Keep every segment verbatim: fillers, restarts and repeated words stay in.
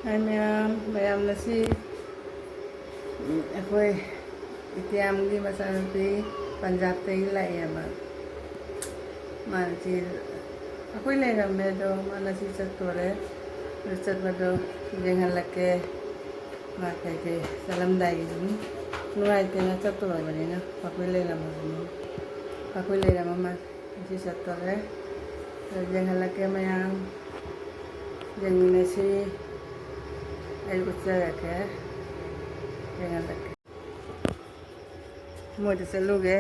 ꯍꯥꯏ ꯃꯌꯥꯝ, ꯃꯌꯥꯝ ꯉꯁꯤ, ꯎꯝ, ꯑꯩꯈꯣꯏ ꯏꯇꯤꯌꯥꯝꯒꯤ ꯃꯆꯥꯅꯨꯄꯤ ꯄꯟꯖꯥꯕꯇꯒꯤ ꯂꯥꯛꯑꯦꯕ꯫ ꯃꯥꯅ ꯁꯤ ꯑꯩꯈꯣꯏ ꯂꯩꯔꯝꯃꯦ, ꯑꯗꯣ ꯃꯥ ꯉꯁꯤ ꯆꯠꯇꯣꯔꯦ꯫ ꯑꯗꯨ ꯆꯠꯄꯗꯣ ꯌꯦꯡꯍꯜꯂꯛꯀꯦ꯫ ꯃꯥ ꯀꯩꯀꯩ ꯆꯠꯂꯝꯗꯥꯏꯒꯤ ꯑꯗꯨꯝ ꯅꯨꯡꯉꯥꯏꯇꯦꯅ ꯆꯠꯇꯣꯔꯕꯅꯤꯅ ꯑꯩꯈꯣꯏ ꯂꯩꯔꯝꯃꯕꯅꯤꯅ꯫ ꯑꯩꯈꯣꯏ ꯂꯩꯔꯝꯃ ꯃꯥ ꯉꯁꯤ ꯆꯠꯇꯣꯔꯦ꯫ ꯑꯗꯨ ꯌꯦꯡꯍꯜꯂꯛꯀꯦ ꯃꯌꯥꯝ꯫ ꯌꯦꯡꯃꯤꯟꯅꯁꯤ꯫ ꯑꯩ ꯎꯠꯆꯔꯛꯀꯦ꯫ ꯌꯦꯡꯍꯜꯂꯛꯀꯦ꯫ ꯃꯣꯏꯗ ꯆꯠꯂꯨꯒꯦ꯫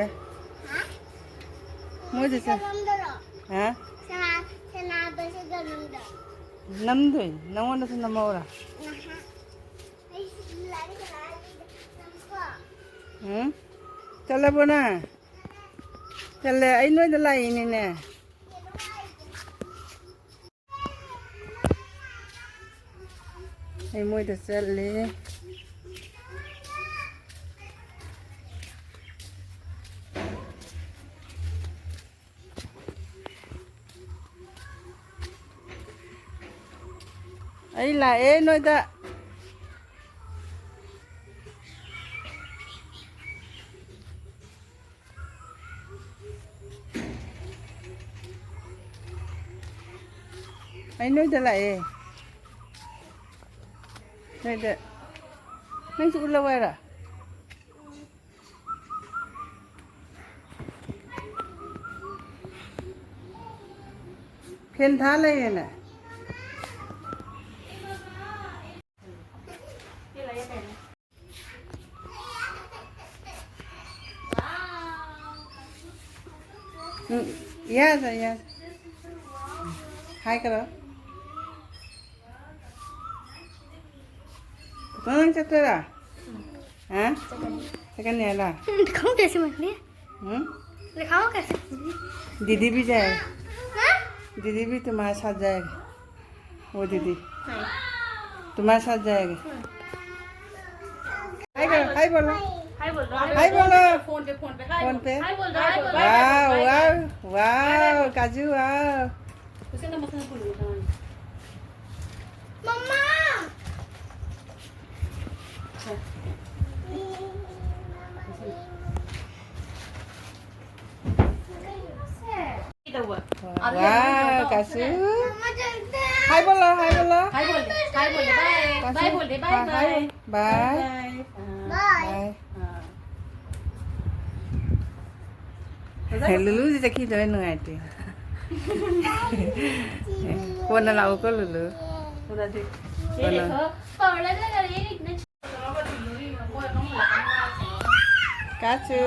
ꯃꯣꯏꯗ ꯆꯠ-, ꯅꯝꯗꯣꯏꯔꯣ? ꯍꯥ? ꯁꯅꯥ-, ꯁꯅꯥꯗꯣ ꯁꯤꯗ ꯅꯝꯗꯣꯏꯔꯣ? ꯅꯝꯗꯣꯏꯅꯤ꯫ ꯅꯪꯉꯣꯟꯗꯁꯨ ꯅꯝꯍꯧꯔꯥ? ꯉꯥꯏꯍꯥꯛ꯫ ꯑꯩ ꯁꯤ ꯂꯥꯏꯔꯤꯛ ꯂꯥꯏꯔꯤꯛ ꯅꯝꯀꯣ꯫ ꯎꯝ? ꯆꯠꯂꯕꯣ ꯅꯪ? ꯆꯠꯂꯦ꯫ ꯑꯩ ꯅꯣꯏꯗ ꯂꯥꯛꯏꯅꯤꯅꯦ꯫ ꯑꯩ ꯃꯣꯏꯗ ꯆꯠꯂꯦ꯫ ꯑꯩ ꯂꯥꯛꯑꯦ ꯅꯣꯏꯗ꯫ ꯑꯩ ꯅꯣꯏꯗ ꯂꯥꯛꯑꯦ꯫ ꯅꯣꯏꯗ꯫ ꯅꯪꯁꯨ ꯎꯠꯂꯧ ꯍꯥꯏꯔꯣ? ꯐꯦꯟ ꯊꯥ ꯂꯩꯌꯦꯅꯦ꯫ ꯎꯝ, ꯌꯥꯗ, ꯌꯥꯗ꯫ ꯍꯥꯏ ꯀꯔꯣ꯫ ꯅꯪ ꯆꯠꯇꯣꯏꯔꯥ? ꯍꯥ? ꯆꯠꯀꯅꯤ ꯍꯥꯏꯔꯣ? ꯎꯝ, ꯈꯪꯗꯦ ꯁꯤ ꯃꯟꯗꯤ꯫ ꯎꯝ? ꯂꯩꯈꯥꯎ ꯀꯩꯁꯦ? दीदी भी जाएगी। हाँ? दीदी भी तुम्हारे साथ जाएगी। वो दीदी। हाँ। तुम्हारे साथ जाएगी। हाँ। हाय करो, हाय बोलो। हाय बोल दो, हाय हाय बोल दो। बोलो। फोन पे, फोन पे, हाय फोन बोल। पे। हाय बोल दो, हाय बोल दो, हाय बोल दो, वाह, हाय बोल दो। वाह, वाह, काजू, वाह। उसे तो मसला भूल गई, हाँ। मम्मा। वाह, काजू। हाय बोलो, हाय बोलो। हाय बोल दे, हाय बोल दे, बाय। काजू, बाय बोल दे, बाय, हाँ, हाय बाय। बोल, बाय। हाँ। बाय। हाँ। ꯂꯨꯂꯨꯁꯤ ꯆꯠꯈꯤꯗꯣꯏ ꯅꯨꯡꯉꯥꯏꯇꯦ꯫ ꯀꯣꯟꯅ ꯂꯥꯛꯎꯀꯣ, ꯂꯨꯂꯨ꯫ ꯀꯣꯟꯅ꯫ काजू,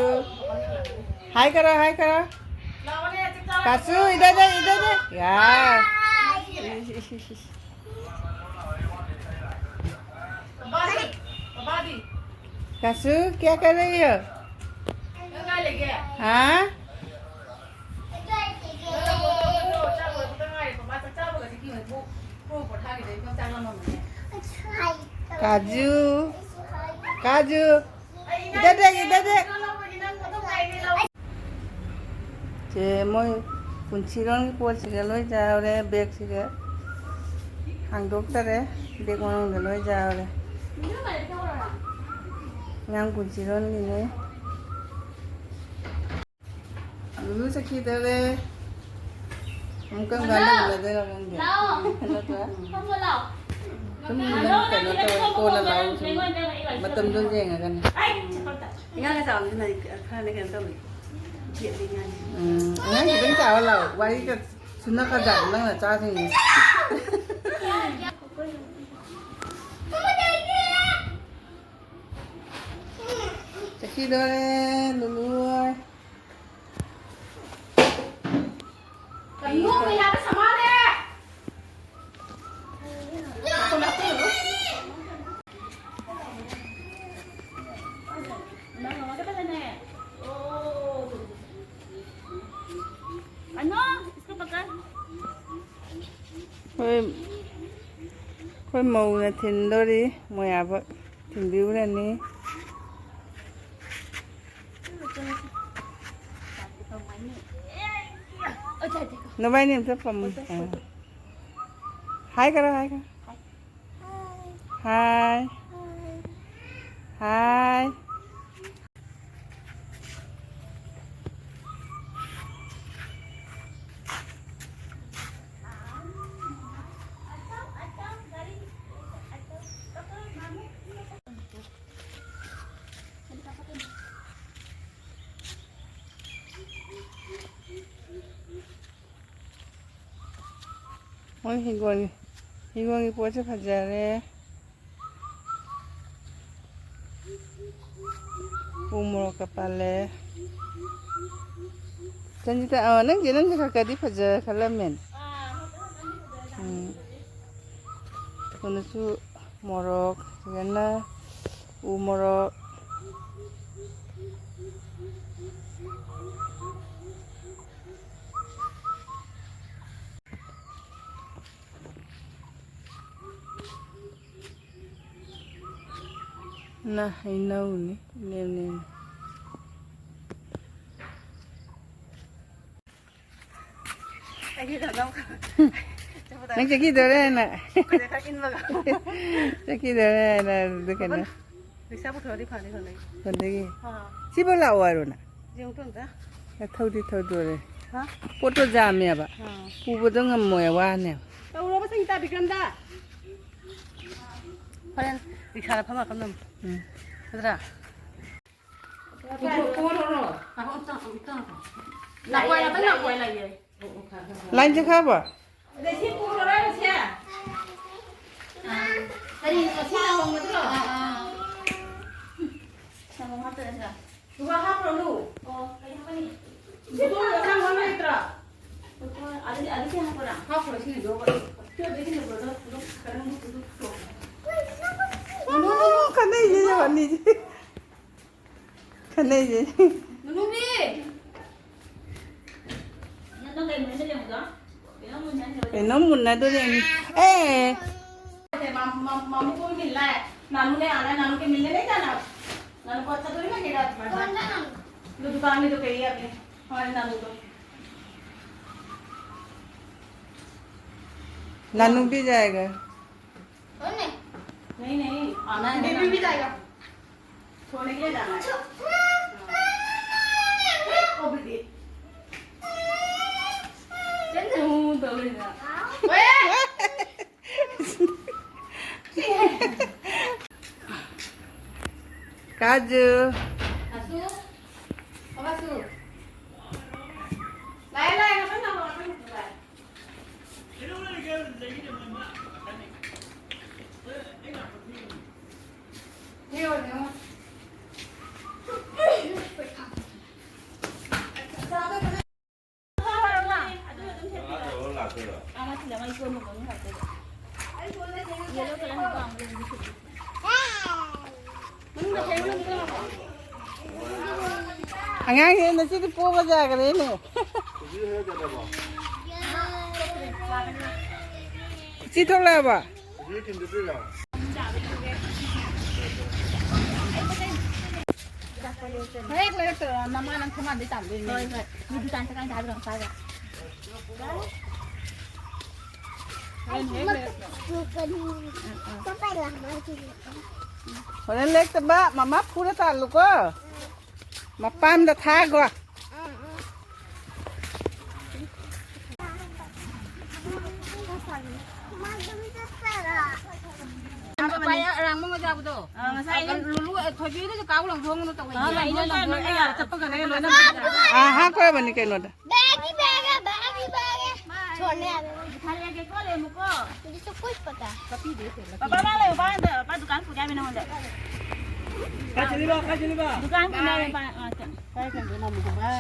हाय करो, हाय करो। काजू, इधर दे, इधर दे। यार। काजू, क्या कर रही हो? हाँ? काजू, काजू, इधर देख, इधर देख। ꯁꯦ, ꯃꯣꯏ ꯄꯨꯟꯁꯤꯔꯣꯟꯒꯤ ꯄꯣꯠꯁꯤꯒ ꯂꯣꯏ ꯆꯥꯍꯧꯔꯦ, ꯕꯦꯒꯁꯤꯒ ꯍꯥꯡꯗꯣꯛꯇꯔꯦ, ꯕꯦꯒ ꯃꯅꯨꯡꯗ ꯂꯣꯏ ꯆꯥꯍꯧꯔꯦ꯫ ꯑꯉꯥꯡ ꯄꯨꯟꯁꯤꯔꯣꯟꯒꯤꯅꯦ꯫ ꯂꯨꯂꯨ ꯆꯠꯈꯤꯗꯧꯔꯦ꯫ ꯑꯃꯨꯛ ꯀꯔꯝ ꯀꯥꯟꯗ ꯎꯅꯗꯣꯏꯅꯣ ꯈꯪꯗꯦ꯫ ꯅꯠꯇ꯭ꯔꯥ? ꯁꯨꯝ ꯅꯪ ꯀꯩꯅꯣ ꯇꯧꯔꯦ, ꯀꯣꯟꯅ ꯂꯥꯛꯑꯣ, ꯁꯨꯝ ꯃꯇꯝꯗꯣ ꯌꯦꯡꯉꯒꯅꯦ꯫ ꯑꯉꯥꯡꯒ ꯆꯥꯎꯕꯁꯤꯅ ꯈꯔꯅꯦ ꯀꯩꯅꯣ ꯇꯧꯋꯤ꯫ ꯎꯝ, ꯑꯉꯥꯡ ꯈꯤꯇꯪ ꯆꯥꯎꯍꯜꯂꯣ꯫ ꯋꯥꯔꯤꯒ ꯁꯨꯅꯈ꯭ꯔꯖꯥꯠꯅꯤ ꯅꯪ ꯅꯆꯥꯁꯤꯡꯁꯦ꯫ ꯆꯠꯈꯤꯗꯣꯔꯦ ꯂꯨꯂꯨ ꯍꯣꯏ꯫ ꯀꯩꯅꯣ ꯌꯥꯕ ꯁꯃꯥꯅꯦ꯫ ꯑꯩꯈꯣꯏ, ꯑꯩꯈꯣꯏ ꯃꯧꯅ ꯊꯤꯟꯗꯣꯔꯤ, ꯃꯣꯏ ꯑꯥꯕ ꯊꯤꯟꯕꯤꯔꯨꯔꯅꯤ꯫ ꯅꯕꯥꯏꯅꯤ ꯑꯝꯇ ꯐꯝꯃꯨ꯫ ꯍꯥꯏ ꯈꯔ, ꯍꯥꯏ ꯈꯔ꯫ ꯍꯥꯏ꯫ ꯍꯥꯏ꯫ ꯃꯣꯏ ꯍꯤꯡꯒꯣꯜꯒꯤ, ꯍꯤꯡꯒꯣꯜꯒꯤ ꯄꯣꯠꯁꯦ ꯐꯖꯔꯦ꯫ ꯎ ꯃꯣꯔꯣꯛꯀ ꯄꯥꯜꯂꯦ꯫ ꯆꯟꯖꯤꯇꯥ, ꯑ, ꯅꯪꯁꯦ, ꯅꯪꯁꯦ ꯈꯔ ꯈꯔꯗꯤ ꯐꯖ ꯈꯜꯂꯝꯃꯦꯅꯦ꯫ ꯎꯝ꯫ ꯁꯣꯝꯗꯁꯨ ꯃꯣꯔꯣꯛ, ꯁꯤꯗꯅ ꯎ ꯃꯣꯔꯣꯛ꯫ ꯅ ꯍꯩꯅꯧꯅꯤ, ꯏꯅꯦꯝ ꯅꯦꯝꯃꯤ꯫ ꯑꯩꯒꯤ ꯀꯩꯅꯣ ꯅꯪ ꯆꯠꯈꯤꯗꯣꯔꯦ ꯍꯥꯏꯅ꯫ ꯈꯔ ꯏꯟꯕꯒ꯫ ꯆꯠꯈꯤꯗꯣꯔꯦ ꯍꯥꯏꯅ ꯑꯗꯨ ꯀꯩꯅꯣ꯫ ꯄꯩꯁꯥ ꯄꯨꯊꯣꯛꯑꯗꯤ ꯐꯅꯤ ꯈꯜꯂꯦ꯫ ꯈꯜꯂꯦ꯫ ꯑꯥ꯫ ꯁꯤꯕꯨ ꯂꯥꯛꯑꯣ ꯍꯥꯏꯔꯣꯅ꯫ ꯌꯦꯡꯉꯨ ꯑꯝꯇ꯫ ꯊꯧꯗꯤ ꯊꯧꯗꯣꯔꯦ꯫ ꯍꯥ? ꯄꯣꯠꯇꯣ ꯌꯥꯝꯃꯦꯕ꯫ ꯑꯥ꯫ ꯄꯨꯕꯗꯣ ꯉꯝꯃꯣꯏ, ꯋꯥꯅꯦꯕ꯫ ꯇꯧꯔꯕ ꯁꯪꯒꯤꯇꯥ ꯕꯤꯀ꯭ꯔꯝꯗ꯫ ꯍꯣꯔꯦꯟ ꯔꯤꯛꯁꯥꯗ ꯐꯝꯃ ꯐꯝꯃ꯫ ꯎꯝ꯫ ꯅꯠꯇ꯭ꯔꯥ? ꯄꯨꯊꯣꯛ-, ꯄꯨꯔꯣꯔꯣ? ꯑꯍꯣ, ꯑꯝꯇ, ꯑꯝꯇ꯫ ꯂꯥꯛꯑꯣ, ꯂꯥꯛꯑꯣ, ꯂꯥꯛꯑꯣ꯫ ꯂꯥꯏꯟ ꯆꯠꯈ꯭ꯔꯕꯣ? ꯑꯗꯩ ꯁꯤ ꯄꯨꯔꯣꯔꯥ, ꯁꯦ? ꯑꯥ꯫ ꯀꯔꯤ, ꯉꯁꯤ ꯂꯥꯛꯑꯣ ꯅꯠꯇ꯭ꯔꯣ? ꯑꯥ, ꯑꯥ꯫ ꯁꯪꯒꯣꯝ ꯍꯥꯞꯇꯣꯏ ꯅꯠꯇ꯭ꯔꯥ? ꯁꯨꯒꯔ ꯍꯥꯞꯄ꯭ꯔꯣ, ꯂꯨ? ꯑꯣ, ꯀꯩ ꯍꯥꯞꯀꯅꯤ? ꯕꯣꯇꯜ ꯑꯁꯥꯡꯕ ꯑꯃ ꯂꯩꯇ꯭ꯔꯣ? ꯕꯣꯇꯜ, ꯑꯗꯨꯗꯤ, ꯑꯗꯨꯗꯤ ꯍꯥꯞꯄ꯭ꯔꯥ? ꯍꯥꯞꯈ꯭ꯔꯣ, ꯁꯤꯅ ꯌꯣꯒ꯫ ꯁꯤ ꯑꯣꯏꯗꯣꯏ ꯁꯤꯅ ꯕꯣꯇꯜ, ꯕꯣꯇꯜ ꯈꯔ ꯂꯨ, ꯂꯨ, ꯂꯨ꯫ ꯈꯠꯅꯩꯁꯦ, ꯌꯦꯡꯉꯣ, ꯑꯅꯤꯁꯦ꯫ ꯈꯠꯅꯩꯁꯦ꯫ ꯅꯨꯅꯨꯕꯤ! ꯅꯪ ꯀꯩ ꯃꯨꯟꯅ ꯂꯩꯔꯝꯃꯤꯗꯣ? ꯀꯩꯅꯣꯝ ꯃꯨꯟꯅ ꯂꯩꯔꯝꯃꯤꯗꯣ? ꯀꯩꯅꯣꯝ ꯃꯨꯟꯅꯗꯣꯔꯦ꯫ ꯑꯦ! ꯃꯥ-, ꯃꯥ-, ꯃꯥꯃꯨ ꯀꯣꯏ ꯃꯤꯜꯂꯥꯏ꯫ ꯅꯥꯅꯨ ꯂꯩ ꯑꯥ ꯂꯩ, ꯅꯥꯅꯨ ꯀꯩ ꯃꯤꯜꯂꯦ ꯂꯩ ꯇꯥꯅ꯫ ꯅꯥꯅꯨ ꯄꯣꯠ ꯆꯠꯇꯣꯔꯤ ꯃꯥ ꯀꯩꯗ? ꯑꯗꯨ ꯗꯨꯀꯥꯟꯒꯤꯗꯣ ꯀꯩ ꯌꯥꯕꯅꯤ? ꯍꯣꯏ, ꯅꯥꯅꯨꯗꯣ꯫ ꯅꯥꯅꯨ भी जाएगा। कौन है? नहीं, नहीं, आना है ना। बेबी भी जाएगा। छोड़ने के लिए जाना है। ओ बेबी। ओए! काजू। आसू। अब आसू। लाए, लाए, अपन ना, अपन ना, लाए। ꯑꯉꯥꯡꯁꯦ ꯅꯆꯤꯗꯤ ꯄꯣꯕ ꯌꯥꯈ꯭ꯔꯦꯅꯦ꯫ ꯆꯤ ꯊꯣꯛꯂꯛꯑꯕ? ꯍꯦꯛ ꯂꯩꯔꯛꯇ ꯃꯃꯥ ꯅꯪ ꯊꯣꯡꯒꯥꯟꯗꯩ ꯇꯥꯟꯗꯣꯏꯅꯦ꯫ ꯍꯣꯏ, ꯍꯣꯏ꯫ ꯃꯤ ꯗꯨꯀꯥꯟ ꯆꯠꯀꯥꯟꯗ ꯍꯥꯏꯕ꯭ꯔꯣ ꯃꯄꯥꯗ? ꯍꯣꯔꯦꯟ ꯍꯦꯛ ꯂꯩꯔꯛꯇ꯫ ꯍꯣꯔꯦꯟ ꯂꯩꯔꯛꯇꯕ ꯃꯃꯥ ꯐꯨꯔ ꯇꯥꯜꯂꯨꯀꯣ꯫ ꯃꯄꯥꯝꯗ ꯊꯥꯈꯣ꯫ ꯄꯥꯏ ꯑꯔꯥꯡꯕ ꯃꯆꯥꯕꯗꯣ꯫ ꯑꯥ, ꯉꯁꯥꯏ ꯑꯩꯅ ꯂꯨꯂꯨ, ꯊꯣꯏꯕꯤꯗꯁꯨ ꯀꯥꯎ ꯂꯪꯊꯣꯛꯑꯅꯨ ꯇꯧꯕꯅꯤ꯫ ꯑꯥ, ꯑꯩꯅ ꯂꯣꯏꯅ ꯆꯠꯄꯒꯅꯦ ꯂꯣꯏꯅ꯫ ꯑꯥ, ꯍꯥꯞꯈ꯭ꯔꯕꯅꯤ ꯀꯩꯅꯣꯗ꯫ ꯕꯦꯒꯤ ꯕꯦꯒ, ꯕꯦꯒꯤ ꯕꯦꯒ꯫ ꯁꯣꯜꯂꯦ ꯍꯥꯏꯕ꯫ ꯊꯥꯔꯛꯑꯒꯦꯀꯣ, ꯂꯩꯔꯝꯃꯨꯀꯣ꯫ ꯍꯧꯖꯤꯛꯁꯨ ꯀꯨꯏꯄꯗ꯫ ꯄꯥꯄꯥ ꯃꯥ ꯂꯩꯌꯨ, ꯄꯥ ꯑꯝꯇ, ꯄꯥ ꯗꯨꯀꯥꯟ ꯄꯨꯒꯦ ꯍꯥꯏꯕ ꯅꯉꯣꯟꯗ꯫ ꯀꯥꯏ ꯆꯠꯂꯤꯕ? ꯀꯥꯏ ꯆꯠꯂꯤꯕ? ꯗꯨꯀꯥꯟ ꯄꯨꯒꯦ ꯍꯥꯏꯕ, ꯄꯥ, ꯑꯥ, ꯆꯠ-, ꯀꯥꯏ ꯆꯠꯂꯤꯅꯣ ꯃꯥꯃꯨ?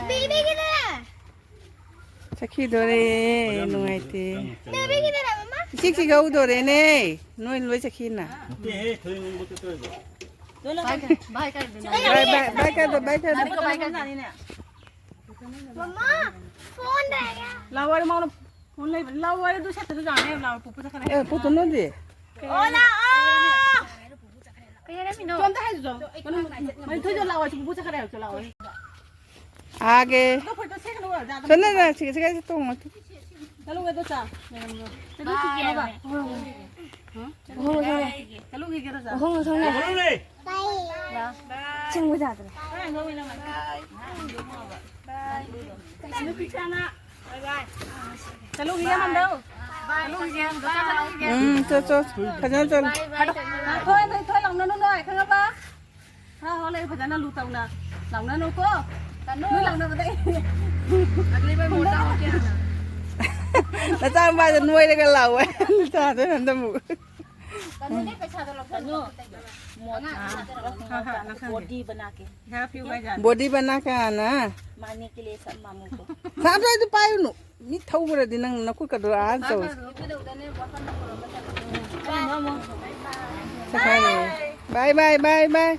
ꯕꯦꯕꯤꯒꯤꯗ꯫ ꯆꯠꯈꯤꯗꯣꯔꯦ, ꯅꯨꯡꯉꯥꯏꯇꯦ꯫ ꯕꯦꯕꯤꯒꯤꯗ ꯃꯃꯥ꯫ ꯏꯆꯤꯛ ꯆꯤꯛꯍꯧꯗꯣꯔꯦꯅꯦ, ꯅꯣꯏ ꯂꯣꯏ ꯆꯠꯈꯤꯅ꯫ ꯅꯠꯇꯦꯍꯦ, ꯊꯣꯏ ꯉꯪꯕ ꯆꯠꯇꯣꯏꯕ꯫ ꯚꯥꯏ, ꯚꯥꯏ, ꯚꯥꯏ, ꯚꯥꯏ ꯀꯥꯏꯗ, ꯚꯥꯏ ꯀꯥꯏꯗ? ꯃꯃꯥ, ꯐꯣꯟ ꯂꯩꯔꯦ꯫ ꯂꯥꯛꯑꯣ, ꯃꯥꯅ ꯐꯣꯟ ꯂꯩꯕ꯫ ꯂꯥꯛꯑꯣ, ꯑꯗꯨ ꯁꯠꯇꯁꯨ ꯌꯥꯅꯤ, ꯂꯥꯛꯑꯣ, ꯄꯨꯄꯨ ꯆꯠꯈ꯭ꯔꯦ꯫ ꯑꯦ, ꯄꯨꯄꯨ ꯅꯠꯇꯦ꯫ ꯑꯣ, ꯂꯥꯛꯑꯣ꯫ ꯀꯩ ꯍꯥꯏꯔꯝꯃꯤꯅꯣ? ꯆꯣ, ꯑꯝꯇ ꯍꯥꯏꯁꯤ ꯆꯣ꯫ ꯃꯅꯤꯊꯣꯏꯗꯣ ꯂꯥꯛꯑꯣ, ꯄꯨꯄꯨ ꯆꯠꯈ꯭ꯔꯦ ꯍꯥꯏꯌꯨ ꯆꯣ, ꯂꯥꯛꯑꯣ꯫ ꯑꯥꯒꯦ꯫ ꯑꯗꯣ ꯐꯣꯇꯣ ꯁꯦꯠꯀꯅꯨ, ꯑꯣꯖꯥꯗ ꯆꯠꯂꯣ, ꯐꯣꯇꯣ ꯆꯠꯂꯣ, ꯁꯤꯒ, ꯁꯤꯒ, ꯁꯤꯒ ꯇꯣꯡꯉꯣ꯫ ꯆꯠꯂꯨꯒꯦ, ꯑꯗꯣ ꯆꯥ꯫ ꯆꯠꯂꯨꯈꯤꯒꯦ ꯍꯥꯏꯕ꯫ ꯍꯣꯏ, ꯍꯣꯏ, ꯍꯣꯏ꯫ ꯆꯠꯂꯨꯈꯤꯒꯦ, ꯑꯗꯣ ꯆꯥ꯫ ꯃꯊꯪ, ꯃꯊꯪ ꯂꯩ꯫ ꯆꯪꯕ ꯌꯥꯗ꯭ꯔꯦ꯫ ꯆꯠꯂꯨꯈꯤꯒꯦ, ꯃꯟꯗꯧ꯫ ꯆꯠꯂꯨꯈꯤꯒꯦ, ꯗꯣꯀꯥꯟ ꯆꯠꯂꯨꯈꯤꯒꯦ꯫ ꯎꯝ, ꯆꯠ, ꯆꯠ꯫ ꯐꯖꯅ ꯆꯠꯂꯨ꯫ ꯊꯣꯏ, ꯊꯣꯏ, ꯊꯣꯏ, ꯂꯥꯎꯅꯅꯨ ꯅꯣꯏ, ꯈꯪꯉꯕ? ꯈꯔ ꯍꯣ ꯂꯩ, ꯐꯖꯅ ꯂꯨ ꯇꯧꯅ꯫ ꯂꯥꯎꯅꯅꯨꯀꯣ꯫ ꯅꯣꯏ ꯂꯥꯎꯅꯕꯗ ꯑꯩ ꯅꯆꯥ ꯅꯨꯄꯥꯗꯣ ꯅꯣꯏꯔꯒ ꯂꯥꯎꯋꯦ꯫ ꯅꯆꯥꯗꯣ ꯍꯟꯗꯛ ꯑꯃꯨꯛ꯫ ꯀꯩꯅꯣꯅꯦ, ꯄꯩꯁꯥꯗꯣ ꯂꯧꯁꯜꯂꯣ꯫ हाँ, हाँ, हाँ। बॉडी बना के। यहाँ पे भाई जान। ꯕꯣꯗꯤ ꯕꯅꯥ ꯀꯥꯅ मारने के लिए सब मामू को। ꯁꯥꯕ ꯑꯗꯨ ꯄꯥꯏꯔꯨꯅꯨ꯫ ꯃꯤ ꯊꯧꯈ꯭ꯔꯗꯤ ꯅꯪ ꯅꯈꯨꯠꯀꯗꯣ ꯑꯥ ꯇꯧ꯫ हाँ, हाँ, रुको। ꯆꯠꯈ꯭ꯔꯅꯤ꯫ ꯕꯥꯏ ꯕꯥꯏ ꯕꯥꯏ ꯕꯥꯏ꯫